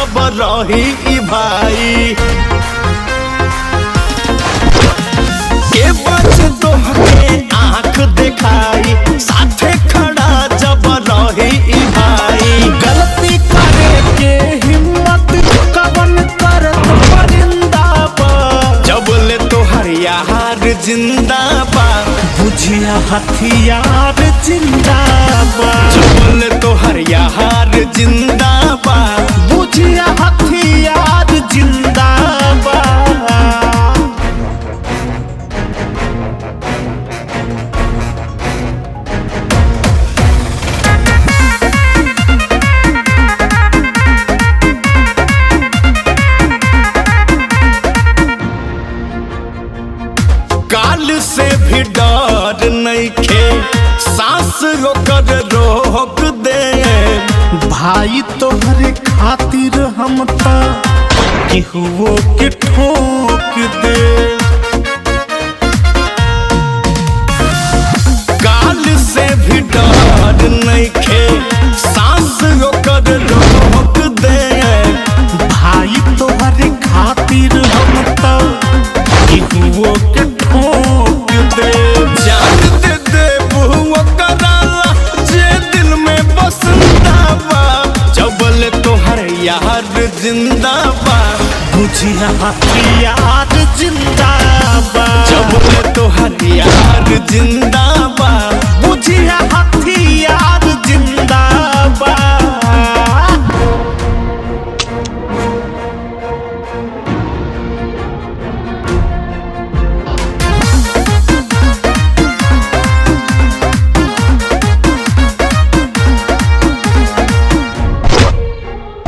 जब रही ई भाई। के बच तोहके आँख देखाई, साथे खड़ा जब रही ई भाई। गलती करे के हिम्मत कवन करत परिंदा बा। जब ले तोहर यार जिंदा बा, बुझिया हथियार जिंदा बा। जब ले तोहर यार जिंदा बा, बुझिया हथियार जिंदा बा। काल से भी डर नइखे, सांस ओकर रोक दे। भाई तोहरे खातिर हम त केहुओ के ठोक दे। काल से भी डर नइखे, सांस ओकर रोक दे। भाई तोहरे खातिर हम त केहुओ के ठोक दे। जान दे देबू ओकरा ला, जे दिल में बसंदा बा। जब ले तोहर यार जिंदा बा, बुझिया हथियार जिंदा बा। जब ले तोहर यार जिंदा बा, बुझिया हथियार जिंदा बा।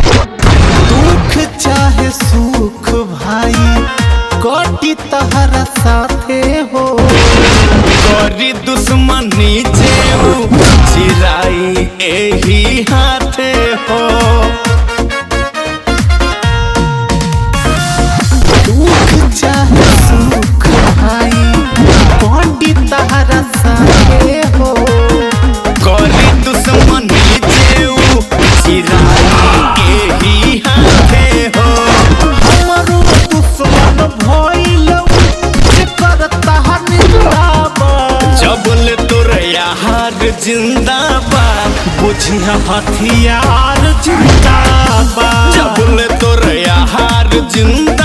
दुख चाहे सुख भाई कटी तहरा साथे हो। करी दुश्मनी जेऊ चिराई एही हाथे हो। दुख चाहे सुख भाई कटी तहरा साथे हो। करी दुश्मनी जेऊ चिराई एही हाथे हो। हमरो दुश्मन भइल जेकर तहर निंदा बा। जब ले तोर यार जिंदा बा, बुझिया हथियार जिंदा बा। जब ले तोर यार जिंदा